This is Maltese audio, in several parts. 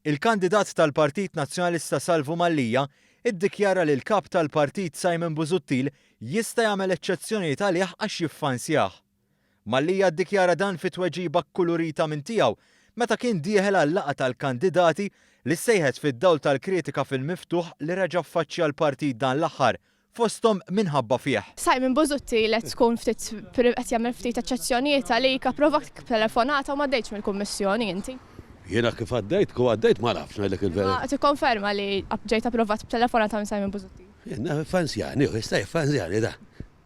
Il-kandidat tal-Partit Nazzjonalista Salvu Mallia iddikjara li l-Kap tal-Partit Simon Busuttil jista' jagħmel eċċezzjonijiet għalih għax jiffansjah. Mallia ddikjara dan fi tweġiba kkulurita minn tiegħu meta kien dieħel għal-laqgħa tal-kandidati li ssejħet fid-dawl tal-kritika fil-miftuħ li reġa' ffaċċja l-partit dan l-aħħar, fosthom minħabba fih. Simon Busuttil qed tkun ftit qed jagħmel ftit eċċezzjonijiet għalik, approvak b'telefonata u m'għaddejtx mill-Kummissjoni inti. Jiena kif għaddejt, kif għaddejt ma nafx ngħidlek il-verità. Imma tikkonferma li ġejt approvat b'telefonata minn Simon Busuttil? Jiena ffansjani, hu jista' jiffansjani da.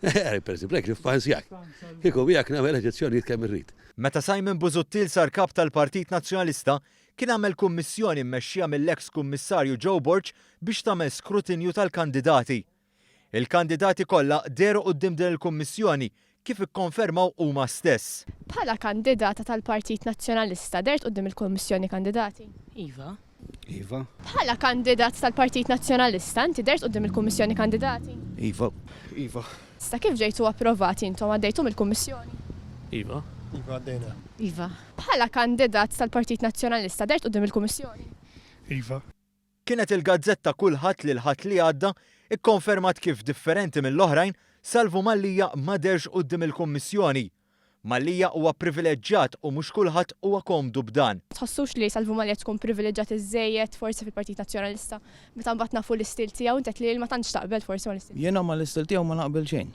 Per eżempju, hekk niffansjak. Kieku miegħek nagħmel eċċezzjonijiet kemm irrid. Meta Simon Busuttil sar Kap tal-Partit Nazzjonalista, kien għamel kummissjoni mmexxija mill-eks Kummissarju Joe Borg biex tagħmel skrutinju tal-kandidati. Il-kandidati kollha dehru quddiem din il-kummissjoni kif ikkonfermaw huma stess. Bħala kandidata tal-Partit Nazzjonalista dehrt quddiem il-Kummissjoni Kandidati? Iva. Iva. Bħala kandidat tal-Partit Nazzjonalista, inti dehrt quddiem il-Kummissjoni Kandidati? Iva. Iva. Issa kif ġejtu approvati intom għaddejtu mill-Kummissjoni? Iva. Iva għaddejna. Iva. Bħala kandidat tal-Partit Nazzjonalista dehrt quddiem il-Kummissjoni? Iva. Kienet il-gazzetta Kulħadd li l-Ħadd li għadda kkonfermat kif differenti mill-oħrajn, Salvu Mallia ma dehrx quddiem il-Kummissjoni. Mallia huwa privileġġjat u mhux kulħadd huwa komdu b'dan. Tħossux li Salvu Mallia tkun privileġġjat iżżejjed forsi fil-Partit Nazzjonalista meta mbagħad nafu l-istil tiegħu, inti għedt li ma tantx taqbel forsi mal-istil tiegħu. Jiena mal-istil tiegħu ma naqbel xejn.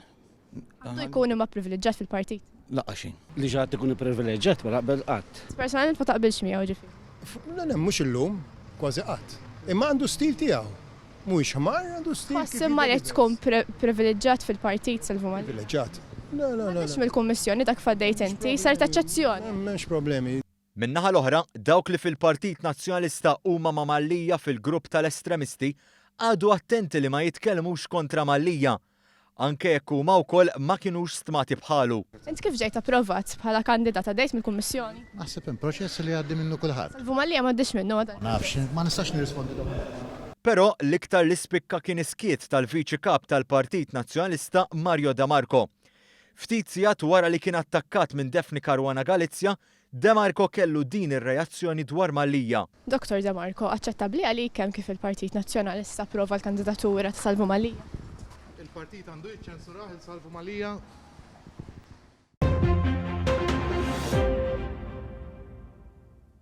Għandu jkun imma privileġġjat fil-partit? Laqgħa xejn. Li xi ħadd ikun ipprivileġġjat ma naqbel qatt. Personalment ma taqbilx miegħu ġifieri? Le le mhux illum, kważi qatt. Imma għandu stil tiegħu. Mhuwiex ħmar, għandu stil kif Tħoss imma li qed tkun privileġġjat fil-partit, Silvu Mallia? Privileġġjat? Le le le. M'għaddiex mill-Kummissjoni dak kif għaddejt inti, saret eċċezzjoni. M'hemmx problemi. Min-naħa l-oħra, dawk li fil-Partit Nazzjonalista huma ma' Mallia fil-grupp tal-estremisti qagħdu attenti li ma jitkellmux kontra Mallia. Anke jekk huma wkoll ma kinux stmati bħalu. Int kif ġejt approvat bħala kandidat għaddejt mill-Kummissjoni? Naħseb hemm proċess li jgħaddi minnu kulħadd. Salvu Mallia m'għaddiex minnu madankollu. Ma nafx, ma nistax nirrispondi domanda. Però l-iktar li spikka kien is-skiet tal-Viċi Kap tal-Partit Nazzjonalista Mario De Marco. Ftit sigħat wara li kien attakkat minn Daphne Caruana Galizia, De Marco kellu din ir-reazzjoni dwar Mallia. Dottor De Marco, aċċettabbli għalik hemm kif il-Partit Nazzjonalista approva l-kandidatura ta' Salvu Mallia? Il-partit għandu jiċċensurah il Salvu Mallia?